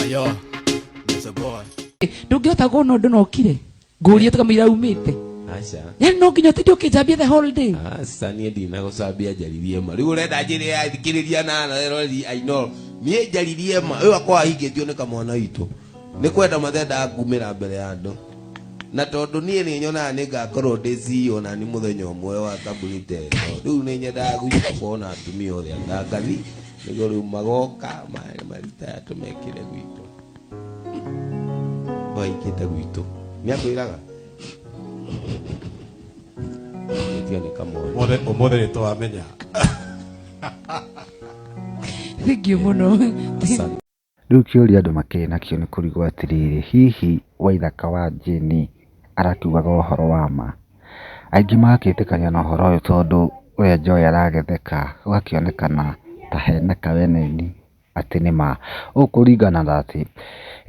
Yo, Mr. Boy. Ndũngĩhota kuona ũndũ na ũkire ngũrie tũkamũira umĩte. Aca. Yani no nginya ũtinde ũkĩnjambia the whole day. Aca, niĩ ndinagũcambia, njaririe ma. Rĩu ũrenda njĩre athikĩrĩria na eroreri ainoro niĩ njaririe ma? Ũyũ akwa ahingĩtio nĩ kamwana witũ nĩ kwenda mathendaga kumĩra mbere ya andũ, na tondũ niĩ nĩ nyonaga nĩ ngakorwo ndĩ CEO na nĩ mũthenya ũmwe wa kambuni ta ĩno. Rĩu nĩ nyendaga gwitũ kuona atumia othe atangathi nĩguo rĩu magoka maritaya tũmekĩre gwitũ maikĩte gwitũ. Nĩ akwĩraga ĩtio nĩ kamwana. Ũmũthĩ ũmũthĩ nĩ twamenya. Thank you mũno. Asante. Rĩu kĩũria andũ makĩrĩ nakĩo nĩ kũrigwo atĩrĩrĩ, hihi Waithaka wa Jane arakiugaga ũhoro wa ma? Aingĩ magakĩtĩkania na ũhoro ũyũ tondũ ũrĩa Joy aragĩtheka gũgakĩonekana ta hena kaweneni atĩ nĩ ma. Ũũ kũringana na atĩ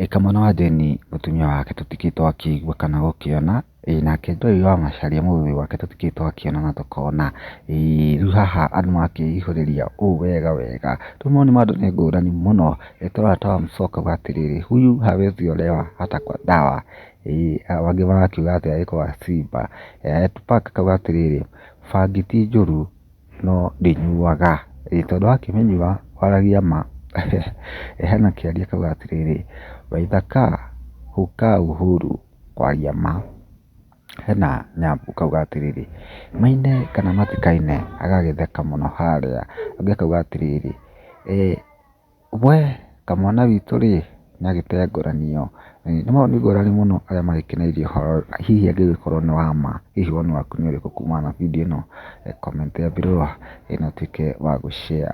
kamwana wa Jane mũtumia wake tũtikĩrĩ twakĩigua kana gũkĩona, ĩĩ nake Joy wa Macharia mũthuri wake tũtikĩrĩ twakĩona na tũkona. Ĩĩ rĩu haha andũ magakĩihũrĩria ũũ wega wega. Rĩu mawoni ma andũ nĩ ngũrani mũno. Tũrona ta Wamũcoka auga atĩrĩrĩ, huyu hawezi olewa hata kwa dawa. Ĩĩ angĩ magakiuga atĩ agĩkorwo Simba. Tupac akauga atĩrĩrĩ, bangi ti njũru no ndĩnyuaga. Ĩĩ tondũ wakĩmĩnyua waragia ma. Hena Kĩaria akauga atĩrĩrĩ, Waithaka hukaa uhuru kwaria ma. Hena Nyambu akauga atĩrĩrĩ, maine kana matikaine, agagĩtheka mũno harĩa. Ũngĩ akauga atĩrĩrĩ, we kamwana witũ rĩ, nĩ agĩtengũranio. Nĩ mawoni ngũrani mũno arĩa magĩkeneire ũhoro, hihi angĩgĩkorwo nĩ wa ma. Hihi woni waku nĩ ũrĩkũ kumana na video ĩno? Comment ya below na ũtuĩke wa gũ share.